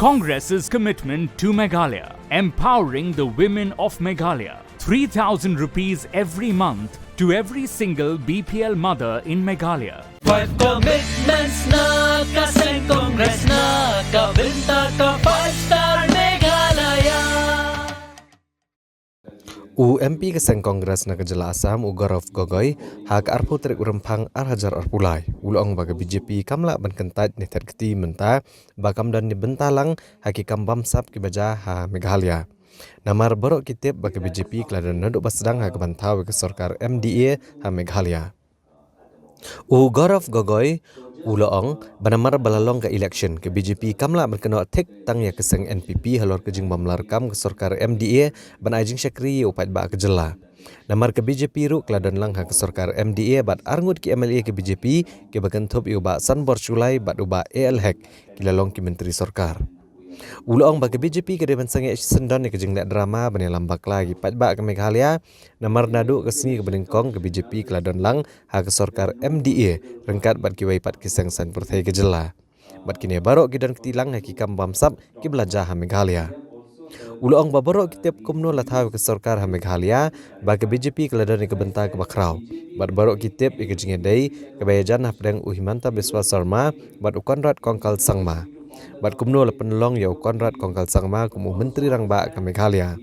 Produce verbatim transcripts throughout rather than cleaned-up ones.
Congress's commitment to Meghalaya, empowering the women of Meghalaya. Three thousand rupees every month to every single B P L mother in Meghalaya. Five commitments na ka seng Congress na ka bynta ka five star Meghalaya. U M P ka seng Congress na ka jylla Assam, u Gaurav Gogoi, ha ka arphew tarik u Rymphang ar hajar arphew lai, u la ong ba ka B J P kam lah ban kyntait ne thied kti mynta ba kam don ne bynta lang ha ki kam bamsap kiba jia ha Meghalaya. Namar baroh ki tip ba ka B J P ka la don naduh ba sdang ha kaban thaw ïa ka sorkar M D A ha Meghalaya. U Gaurav Gogoi u la ong ba namar ba la long ka election, ka B J P kam lah ban kynnoh thik tang ïa ka seng N P P halor ka jingbym lah kam ka sorkar M D A ban ai jingshakri ïa u paidbah ka jylla. Namar ka B J P ruh ka la don lang ha ka sorkar M D A bad arngut ki M L A ka B J P kiba kynthup ïa u Bah Sanbor Shullai bad u Bah A L Hek ki la long ki myntri sorkar. U la ong ba ka B J P ka dei ban sangeh shisyndon ïa ka jingleh drama ban ïalam bakla ïa ki paidbah ka Meghalaya, namar naduh ka sngi kaba nyngkong ka B J P ka la don lang ha ka sorkar M D A ryngkat bad kiwei pat ki seng saiñ pyrthei ka jylla. Bad kine baroh ki don kti lang ha ki kam bamsap kiba la jia ha Meghalaya. U la ong ba baroh ki tip kumno la thaw ïa ka sorkar ha Meghalaya, ba ka B J P ka la don ïa ka bynta kaba khraw. Bad baroh ki tip ïa ka jingïadei kaba ïajan hapdeng u Himanta Biswa Sarma bad u Conrad Kongkal Sangma. Bad kumno la pynlong ïa u Conrad Kongkal Sangma kum u Myntri Rangbah ka Meghalaya.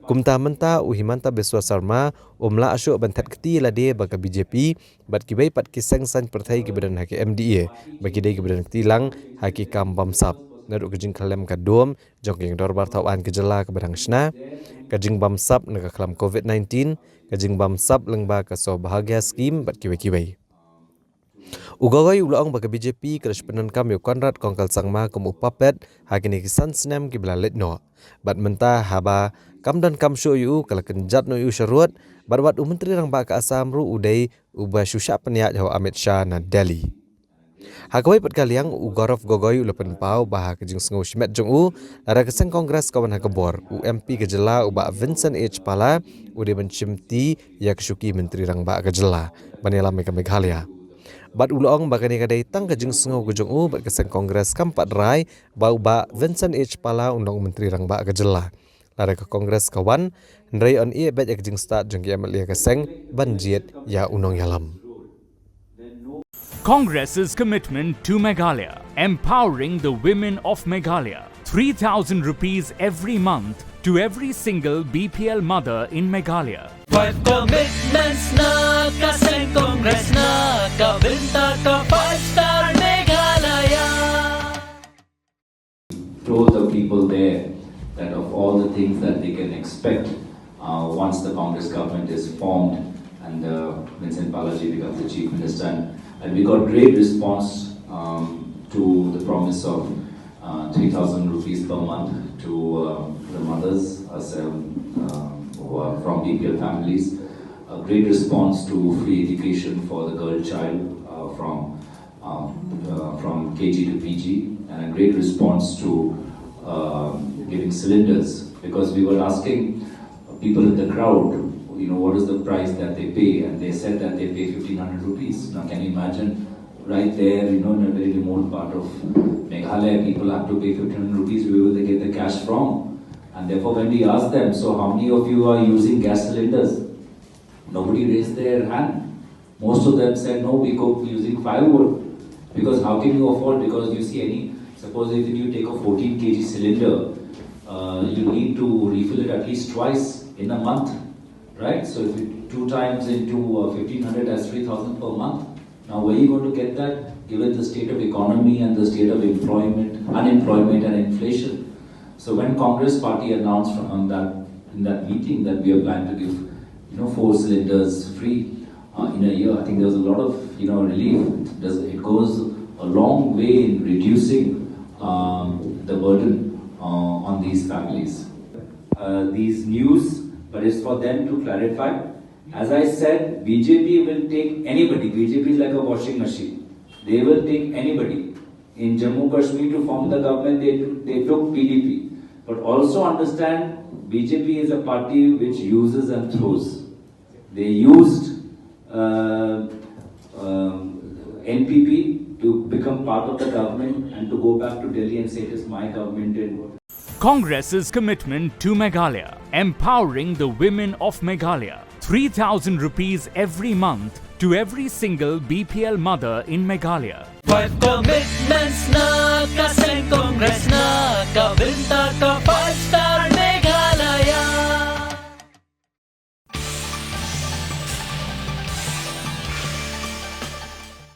Kumta mynta u Himanta Biswa Sarma um lah shuh ban thied kti ïa lade ba ka B J P bad kiwei pat ki seng saiñ pyrthei kiba don ha ka M D A ba ki dei kiba don kti lang ha ki kam bamsap, naduh ka jingkhlem ka dum jong ka ïing dorbar thawaiñ ka jylla kaba dang shna, ka jingbamsap na ka khlam covid nineteen, ka jingbamsap lyngba ka Saubhagya Scheme bad kiwei kiwei. U Gogoi u la ong ba ka B J P ka la shu pyndonkam ïa u Conrad Kongkal Sangma kum u puppet ha kine ki san snem kiba la leit noh. Bad mynta haba kam donkam shuh ïa u ka la kynjat noh ïa u sharud, bad wat u Myntri Rangbah ka Assam ruh u dei uba shu shah pynïaid ha u Amit Shah na Delhi. Ha kawei pat ka liang u Gaurav Gogoi u la pynpaw ba ha ka jingsngew shimet jong u, lada ka seng Congress ka wan ha ka bor, u M P ka jylla u Bah Vincent H Pala u dei ban shimti ïa ka shuki Myntri Rangbah ka jylla ban ïalam ïa ka Meghalaya. Bad u la ong ba kane ka dei tang ka jingsngew ka jong u bad ka seng Congress kam pat rai ba u Bah Vincent H Pala un long Myntri Rangbah ka jylla lada ka Congress ka wan, hynrei yn ïeh beit ïa ka jingstad jong ki M L A ka seng ban jied ïa u nongïalam. Congress's commitment to Meghalaya, empowering the women of Meghalaya. Three thousand rupees every month to every single B P L mother in Meghalaya. Five commitments na ka seng Congress na ka bynta ka five star Meghalaya. Told the people there that of all the things that they can expect, uh, once the Congress government is formed and, uh, Vincent Palaji becomes the chief minister. And, and we got great response, um, to the promise of, uh, three thousand rupees per month to, uh, the mothers, uh, um, um, who are from B P L families. A great response to free education for the girl child, uh, from um, uh, from K G to P G, and a great response to, um, giving cylinders, because we were asking people in the crowd, you know, what is the price that they pay, and they said that they pay fifteen hundred rupees. Now, can you imagine, right there, you know, in a very remote part of Meghalaya, people have to pay fifteen hundred rupees. Where will they get the cash from? And therefore, when we ask them, "So how many of you are using gas cylinders?" Nobody raised their hand. Most of them said, "No, we cook using firewood." Because how can you afford? Because you see, any, suppose if you take a fourteen K G cylinder, uh, you need to refill it at least twice in a month, right? So if you two times into, uh, fifteen hundred, that's three thousand per month. Now, where are you going to get that, given the state of economy and the state of employment, unemployment and inflation? So when Congress party announced from, on that, in that meeting that we are planning to give, you know, four cylinders free, uh, in a year, I think there's a lot of, you know, relief. It does, it goes a long way in reducing, um, the burden, uh, on these families. Uh, these news, but it's for them to clarify. As I said, B J P will take anybody. B J P is like a washing machine. They will take anybody. In Jammu Kashmir, to form the government, they, they took P D P. But also understand, B J P is a party which uses and throws. They used, uh, um, N P P, to become part of the government and to go back to Delhi and say it is my government and Congress's commitment to Meghalaya, empowering the women of Meghalaya. Three thousand rupees every month to every single B P L mother in Meghalaya. Five commitments na ka seng Congress na ka bynta ka five star